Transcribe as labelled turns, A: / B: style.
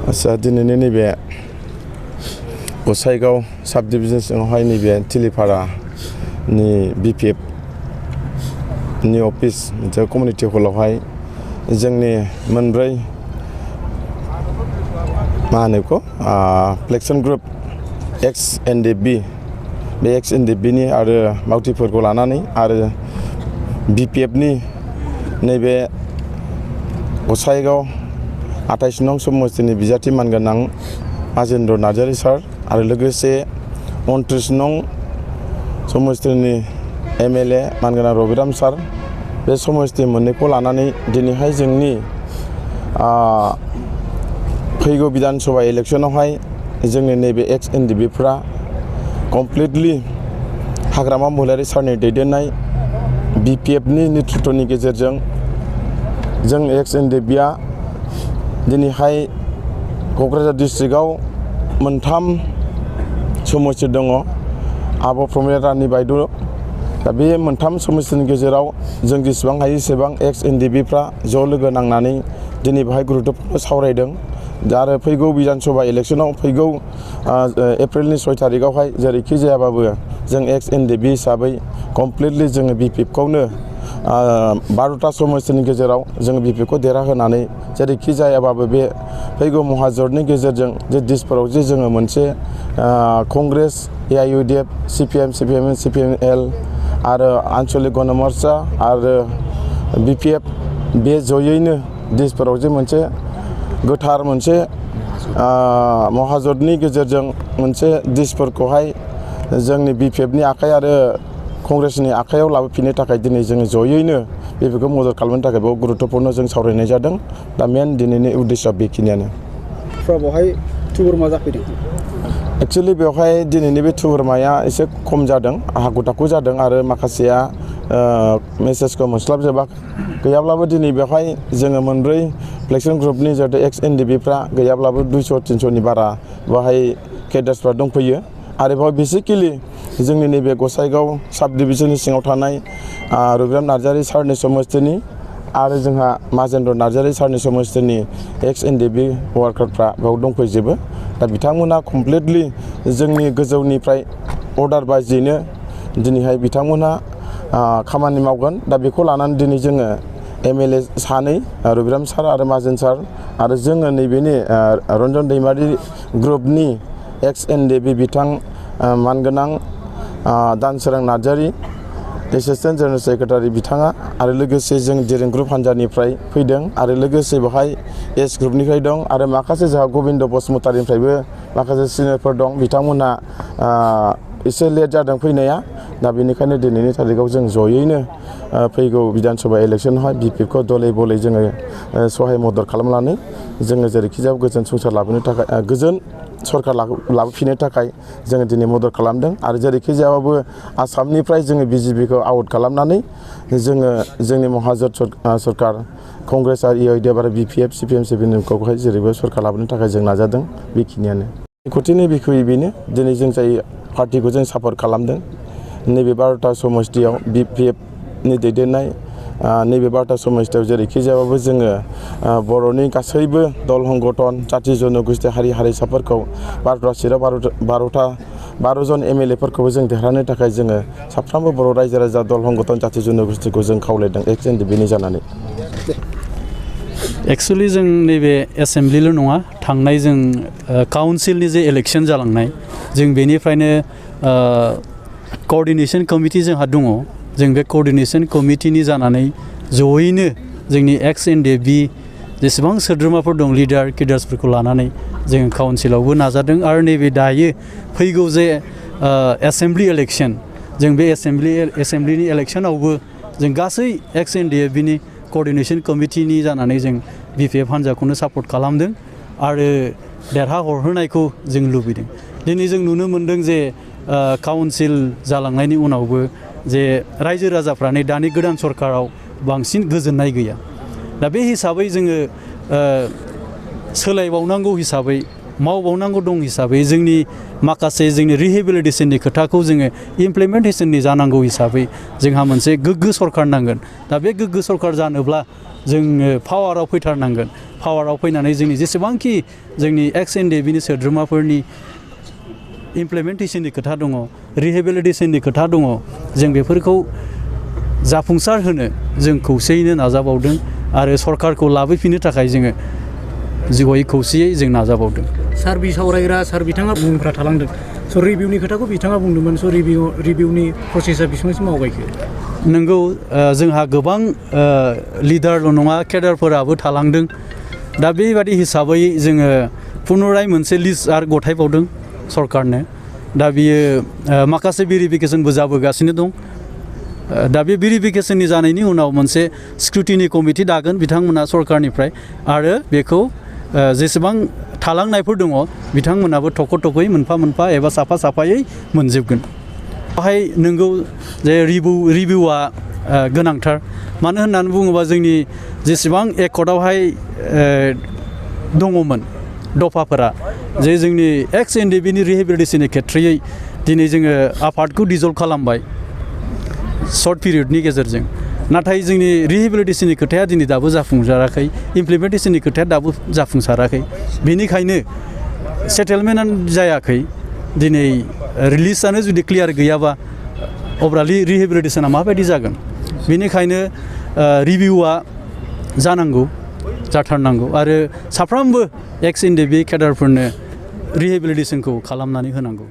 A: आच्छा दिनैनि नैबे गसाइगाव साब डिभिजन सिङावहाय नैबे थिलिपारानि बिपिएफ नि अफिस मोनसे कमिउनिटि हलावहाय जोंनि मोनब्रै मा होनो बेखौ फ्लेक्सन ग्रुप एक्स एनडिएफबि बे एक्स एनडिएफबिनि आरो मावथिफोरखौ लानानै आरो बिपिएफनि नैबे गसाइगाव 28 नं समस्तिनि बिजाथि मानगोनां आजेन्द्र नार्जारी सार आरो लोगोसे 29 नं समस्तिनि एमएलए मानगोनां रबिराम सार बे समस्ति मोननैखौ लानानै दिनैहाय जोंनि फैगौ विधानसभा इलेक्शनावहाय जोंनि नैबे एक्स एनडिएफबिफ्रा कमप्लिटलि हाग्रामा महिलारी सारनि दैदेननाय बिपिएफनि नेतृत्वनि गेजेरजों जों एक्स एनडिएफबिआ दिनैहाय क'क्राझार डिस्ट्रिक्टआव मोनथाम समस्ति दङ आब' प्रमिला रानी बायद' दा बे मोनथाम समस्तिनि गेजेराव जों जेसेबां हायो एसेबां एक्स एनडिएफबिफ्रा ज' लोगो नांनानै दिनै बेहाय गुरुत्वपूर्ण सावरायदों आरो फैगौ विधानसभा इलेक्शनाव फैगौ एप्रिलनि 6 तारिखआवहाय जेरैखि जायाबाबो जों एक्स एनडिएफबि हिसाबै कमप्लिटलि जोङो बिपिएफखौनो 12टा समस्तिनि गेजेराव जोङो बिपिएफखौ देरहाहोनानै जेरैखि जायाबाबो बे फैगौ महाजोतनि गेजेरजों जे दिसपुराव जे जोङो मोनसे कंग्रेस एआइइउडिएफ सिपिएम सिपिएमएल आरो आन्चलिक गण मोर्चा आरो बिपिएफ बे जयैनो दिसपुराव जे मोनसे गोथार मोनसे महाजोतनि गेजेरजों मोनसे दिसपुरखौहाय जोंनि बिपिएफनि आखाइ आरो कंग्रेसनि आखायाव लाबोफिननो थाखाय दिनै जोङो जयैनो बेफोरखौ मदद खालामनो थाखाय बेयाव गुरुत्वपूर्ण जों सावरायनाय जादों दा मेन दिनैनि उद्देश्यआ बेखिनियानो
B: बेवहाय थुबुरमा जाफैदों
A: एक्चुअली बेवहाय दिनैनि बे थुबुरमाया एसे खम जादों हाखु दाखु जादों आरो माखासेया मेसेजखौ मोनस्लाबजोबाखै गैयाब्लाबो दिनै बेवहाय जोङो मोनब्रै फ्लेक्सन ग्रुपनि जिहेतु एक्स एनडिएफबिफ्रा गैयाब्लाबो 200-300नि बारा बेवहाय केडार्सफ्रा दंफैयो आरो बेवहाय बेसिकेलि जोंनि नैबे गसाइगाव साब डिभिजननि सिङाव थानाय रबिराम नार्जारी सारनि समस्तिनि आरो जोंहा माजेन्द्र नार्जारी सारनि समस्तिनि एक्स एनडिएफबि वार्कारफ्रा बेयाव दंफैजोबो दा बिथांमोना कमप्लिटलि जोंनि गोजौनिफ्राय अर्डार बायदियैनो दिनैहाय बिथांमोनहा खामानि मावगोन दा बेखौ लानानै दिनै जोङो एमएलए सानै रबिराम सार आरो माजेन सार आरो जोङो नैबेनि रन्जन दैमारि ग्रुपनि एक्स एनडिएफबि बिथां मानगोनां दानसोरां नार्जारी एसिस्टेन्ट जेनेरेल सेक्रेटारि बिथाङा आरो लोगोसे जों दिरें ग्रुप हान्जानिफ्राय फैदों आरो लोगोसे बेवहाय एस ग्रुपनिफ्राय दं आरो माखासे जोंहा गबिन्द बसुमतारिनिफ्रायबो माखासे सिनियरफोर दं बिथांमोनहा एसे लेट जादों फैनाया दा बेनिखायनो दिनैनि थारिखआव जों जयैनो फैगौ विधानसभा इलेक्शनावहाय बिपिएफखौ दलै बलै जोङो सहाय मदद खालामनानै जोङो जेरैखिजाया गोजोन संसार लाबोनो थाखाय गोजोन सरकार लाबोफिननो थाखाय जोङो दिनै मदद खालामदों आरो जेरैखि जायाबाबो आसामनिफ्राय जोङो बिजेपिखौ आउट खालामनानै जोङो जोंनि महाजोत सरकार कंग्रेस आरो एआइइउडिएफ आरो बिपिएफ सिपिएमखौहाय जेरैबो सरकार लाबोनो थाखाय जों नाजादों बेखिनियानो खथिनि बिखय बेनो दिनै जों जाय पार्टिखौ जों सापर्ट खालामदों नैबे 12टा समस्तियाव बिपिएफनि दैदेननाय नैबे 12टा समस्तियाव जेरैखि जायाबाबो जोङो बर'नि गासैबो दल संगठन जाथि जनगोष्ठी हारि हारिसाफोरखौ 12टा सिटआव 12 जन एमएलएफोरखौबो जों देरहानो थाखाय जोङो साफ्रोमबो बर' रायजो राजा दल संगठन जाथि जनगोष्ठीखौ जों खावलायदों एक्स एनडिएफबिनि जानानै
C: एक्चुअली जों नैबे एसेम्ब्लिल' नङा थांनाय जों काउन्सिलनि जे इलेक्शन जालांनाय जों बेनिफ्रायनो कोअर्डिनेशन कमिटि जोंहा दङ जों बे कोअर्डिनेशन कमिटिनि जानानै जयैनो जोंनि एक्स एनडिएफबि जेसेबां सोद्रोमाफोर दं लिडार केडार्सफोरखौ लानानै जों काउन्सिलावबो नाजादों आरो नैबे दायो फैगौ जे एसेम्ब्लि इलेक्शन जों बे एसेम्ब्लिनि इलेक्शनावबो जों गासै एक्स एनडिएफबिनि कोअर्डिनेशन कमिटिनि जानानै जों बिपिएफ हान्जाखौनो सापर्ट खालामदों आरो देरहाहरहोनायखौ जों लुबैदों दिनै जों नुनो मोन्दों जे काउन्सिल जालांनायनि उनावबो जे रायजो राजाफ्रा नै दानि गोदान सरकाराव बांसिन गोजोननाय गैया दा बे हिसाबै जोङो सोलायबावनांगौ हिसाबै मावबावनांगौ दं हिसाबै जोंनि माखासे जोंनि रिहेबिलिटेसननि खोथाखौ जोङो इमप्लिमेन्टेसननि जानांगौ हिसाबै जोंहा मोनसे गोग्गो सरकार नांगोन। दा बे गोग्गो सरकार जानोब्ला जोङो पावाराव फैथारनांगोन। पावाराव फैनानै जोंनि जेसेबांखि जोंनि एक्स एनडिएफबिनि सोद्रोमाफोरनि इमप्लिमेन्टेसननि खोथा दङ, रिहेबिलिटेसननि खोथा दङ, जों बेफोरखौ जाफुंसार होनो जों खौसेयैनो नाजाबावदों आरो सरकारखौ लाबोफिननो थाखाय जोङो जयै खौसेयै जों नाजाबावदों।
D: सार बिसावरायग्रा सार बिथाङा मुंफ्रा थालांदों। स' रिभिउनि खोथाखौ बिथाङा बुंदोंमोन। स' रिभिउनि प्रसेसा बेसेबांसिम आवगायखो?
C: नंगौ, जोंहा गोबां लिडारल' नङा केडारफोराबो थालांदों। दा बेबादि हिसाबै जोङो पुनराय मोनसे लिस्ट आरो गथायबावदों सरकारनो। दा बियो माखासे भेरिफिकेसनबो जाबोगासिनो दं। दा बे भेरिफिकेसननि जानायनि उनाव मोनसे स्क्रुटिनि कमिटि दागोन बिथांमोना सरकारनिफ्राय आरो बेखौ जेसेबां थालांनायफोर दङ बिथांमोनाबो थख' मोनफा मोनफा एबा साफा साफायै मोनजोबगोन। बेवहाय नंगौ जे रिभिउआ गोनांथार। मानो होननानै बुङोबा जोंनि जेसेबां एकर्डआवहाय दङमोन दफाफोरा जे जोंनि एक्स एनडिएफबिनि रिहेबिलिटेसननि खेथ्रयै दिनै जोङो आफादखौ डिजल्भ खालामबाय सर्ट पिरियडनि गेजेरजों। नाथाय जोंनि रिहेबिलिटेसननि खोथाया दिनै दाबो जाफुंसाराखै, इमप्लिमेन्टेसननि खोथाया दाबो जाफुंसाराखै। बेनिखायनो सेटेलमेन्टआनो जायाखै। दिनै रिलिजआनो जुदि क्लियार गैयाबा अब्ला रिहेबिलिटेसना माबायदि जागोन? बेनिखायनो रिभिउआ जानांगौ, जाथारनांगौ आरो साफ्रोमबो एक्स एनडिएफबि केडारफोरनो रिहेबिलिटेसनखौ खालामनानै होनांगौ।